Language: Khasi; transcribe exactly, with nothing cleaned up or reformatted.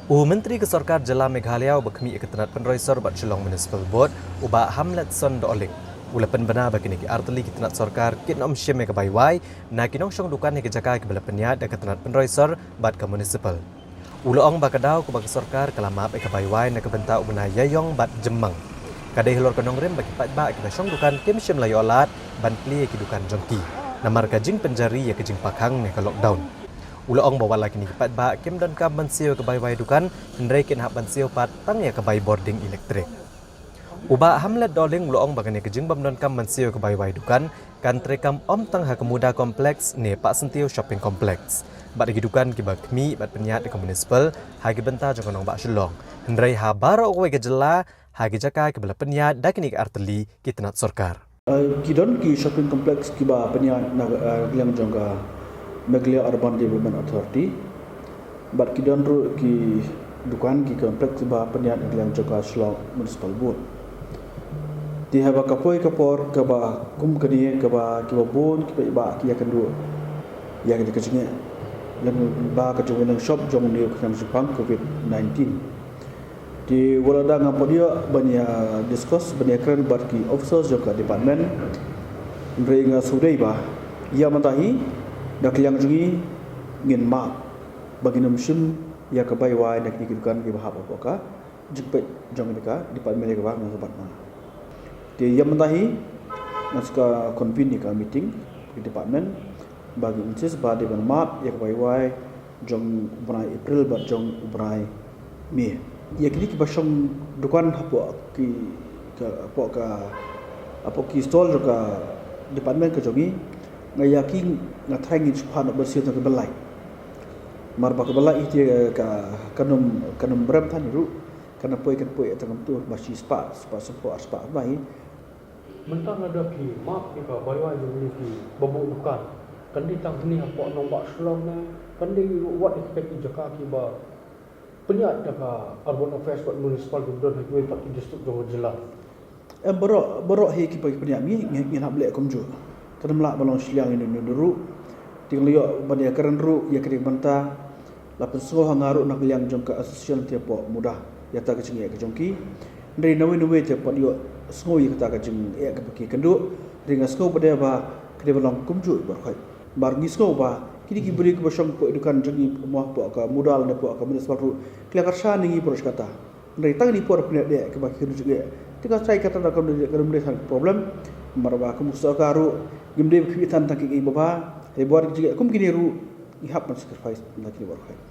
U Myntri ka Sorkar Jylla Meghalaya uba khmih ïa ka tnat pynroi sor bad Shillong Municipal Board, u Bah Hamletson Dohling, u la pynbna ba kine ki artylli ki tnat sorkar kin ym shim ïa ka bai wai na ki nongshong dukan ha ki jaka kiba la pynïaid da ka tnat pynroi sor bad ka municipal. U la ong ba ka daw kaba ka sorkar ka la map ïa ka bai wai na ka bynta u bnai ïaïong bad jymmang, ka dei halor ka nongrim ba ki paidbah kiba shong dukan kim shym la ïoh lad ban plie ïa ki dukan jong ki namar ka jingpynjari ïa ka jingpakhang ne ka lockdown. U la ong ba wat la kine ki paidbah kim donkam ban siew ïa ka bai wai dukan, hynrei kin hap ban siew pat tang ïa ka bai bording elektrik. U Bah Hamlet Dohling u la ong ba kane ka jingbym donkam ban siew ïa ka bai wai dukan kan treikam ym tang ha ka Muda Complex ne Pahsyntiew Shopping Complex, bad ha ki dukan kiba khmih bad pynïaid da ka municipal ha ki bynta jong ka nongbah Shillong, hynrei ha baroh kawei ka jylla ha ki jaka kiba la pynïaid da kine ki artylli ki tnat sorkar. Uh, ki don ki shopping complex kiba pynïaid na, uh, liang jong ka Meghalaya Urban Development Authority. Bad ki don ruh ki dukan, ki complex kiba pynïaid na liang jong ka Shillong Municipal Board. Te haba ka poi ka por kaba kum kane kaba kiba bun kiba iba ki ïakynduh ïa ka jingeh lyngba ka jingwan shop jong une u khñiang jingpang covid nineteen. Te wat la dang ngam pat ïoh ban ïa discuss ban ïa kren bad ki officers jong ka department. Hynrei nga sngewdei ba ïa mynta hi da ka liang jong ngi ngin map ba ngin ym shim ïa ka bai wai na kine ki dukan kiba hap hapoh ka jingpeit jong kane ka department ïa kaba nga ka bat ma. Te ïa mynta hi nga sa convene ïa ka meeting ki department ba ngin insist ba dei ban map ïa ka bai wai jong u bnai April bad jong u bnai May. Ïa kine kiba shong dukan hapoh ki, ka, hapoh ka, hapoh ki stall jong ka department ka jong ngi, nga ïa ki nga tharai ngin shu phah noh ban siew tang kiba lai. Namar ba kiba lai ite ka, kan ym, kan ym rem than ruh, kan ym poi, kan poi tang kumtu ba shi spah, spah spah, spah ba hi. Mynta lada ki map ïa ka bai wai jong kine kiba buh dukan, kan dei tang hangne hapoh nongbah Shillong ne kan dei ruh wat ïa kita ki jaka kiba pynïaid da ka Urban Affairs bad Municipal kiba don ha kiwei pat ki district jong ka jylla? Em, baroh, baroh hi kiba pynïaid ngi, ngi, ngin hap leh kumjuh. Kan ym lah ban long shiliang ïano ïano ruh. Te nga la ïoh ban ïa kren ruh ïa kane ka bynta. La pynsngew ha nga ruh na ka liang jong ka association te hapoh Muda ïa kata ka jingeh ka jong ki. Hynrei nawei nawei te pat ïoh sngew ïa kata ka jingeh kaba ki kynduh. Hynrei nga sngew pat de ba ka dei ban long kumjuh baroh khoit. Namar ngi sngew ba kine ki briew kiba shong hapoh dukan jong ngi, mo hapoh ka Muda lane hapoh ka Municipal ruh, ki la kyrshan ïa ngi baroh shi katta. Hynrei tang kine por pynïaid de kiba ki kynduh jingeh. Te nga tharai kata da kam dei, kam dei tang problem. Namar ba kum ka sorkar ruh ngim dei ban khmih than tang kiei kiei babha. Hynrei bad ki jingeh kum kine ruh ngi hap ban sacrifice na kine baroh khoit.